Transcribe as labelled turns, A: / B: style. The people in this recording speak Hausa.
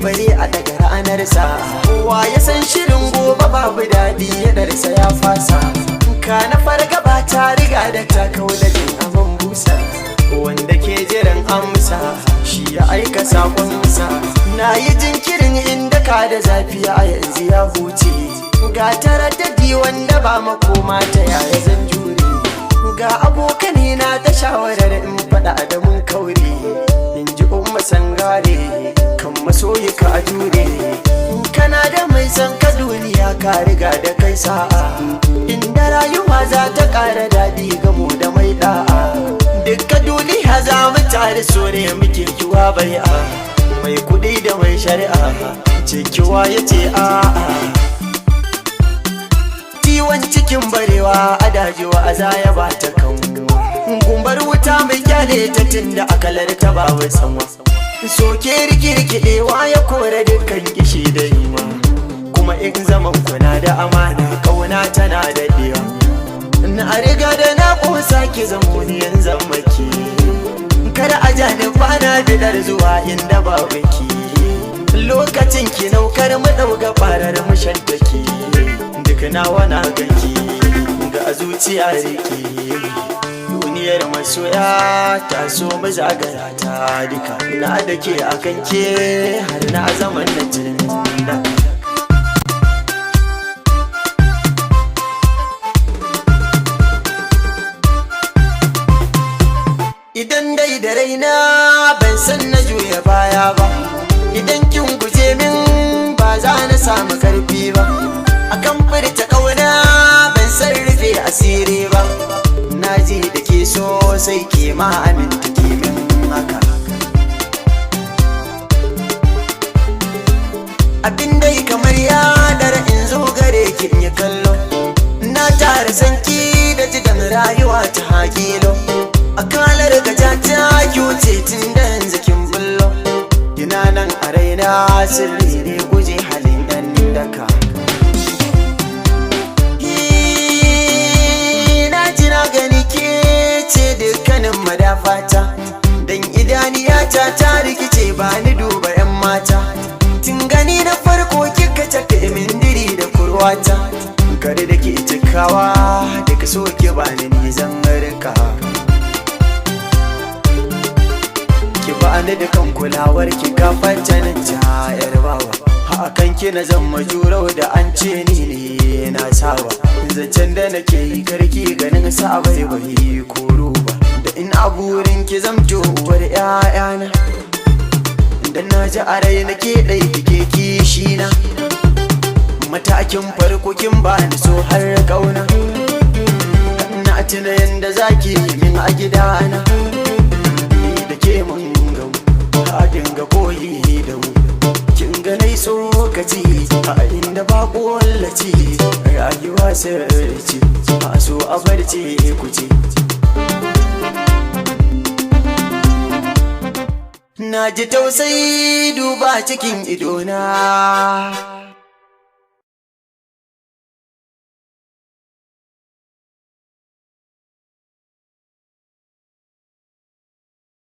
A: bare a daga ranarsa. Kowa ya san shirin gobe babu daɗi ya darsa ya fasa. Ka na fargaba ta riga da ta kau da jin aman busa. Wanda ke jiran amsa shi ya aika sakonsa. Na yi jinkirin inda ka da zafi a yanzu ya huce. Ga taraddadi wanda ba makoma, ta yaya zan jure? Ga abokane na ta shawarar in faɗa da mun kaure. In ji Umma Sangare kan masoyi ka jure. In kana da mai son ka, duniya ka riga da kai sa'a. Inda rayuwa za ta ƙara daɗi, gamo da mai da'a. Dukka duniya za mu tare, so ne muke kiwa bai'a. Mai kuɗi da mai shari'a cekiwa ya ce a'a. Ciwon cikin barewa a dajiwa a zaya ba ta kan gumbar wuta mai kyale ta, tunda akalar ta babu sanwa. Soke rikirkidewa ya kore dukkan kishi da yunwa. Kuma in zaman kuna da amana, kauna tana daɗewa. Na riga da na ƙosa ki zamo ni yanzu maki. Kada a jani bana bidar zuwa inda babu ki. Lokacin ki naukar mu ɗauga farar mu shantaki. Duk nawa na ganki ga zuciya riki. Duniyar masoya ta so mu zagaya ta duka. Na da ke akan ke har na zaman na da. Idan dai da raina ban san na juya baya ba. Idan kin guje min ba za na samu karfi ba. Akan furta kauna ban san rufe asiri ba. Na ji da ke so sai ke ma aminta ke min haka. Abin dai kamar yaɗar in zo gare ki in yi kallo. Na tara sanki da jidan rayuwa ta hakilo. Akalar gaja ta kyuce tun da yanzu kin bullo. Kina nan a raina, sirri ne, guje halin yan daka. Na ji na gani ke ce dukkanin madafata. Dan idaniyata ta rikice, ba ni duba 'yan mata. Tun gani na farko kika tafi min diri da kurwata. Kare da ke cikawa daga so ke bani ni zan rika. Ki bani da kan kulawar ki gafata nan ta yar bawa. Hakan ki na zan majurau da an ce ni ne na saba. Zancen da nake yi karki ganin sa bai bai koro ba. Da in aburin ki zamto uwar 'ya'yana. Dan na ji a rai nake ɗai kike kishi na. Matakin farko kin bani so har kauna. Na tuna yanda zaki yi min a gidana. Ni da ke mun gamu, a dinga koyi da mu. Kin ga nai tsokaci a inda ba ƙwallaci. Rayuwa sirri ce, a so a barce ku ce. Na ji tausayi duba cikin idona.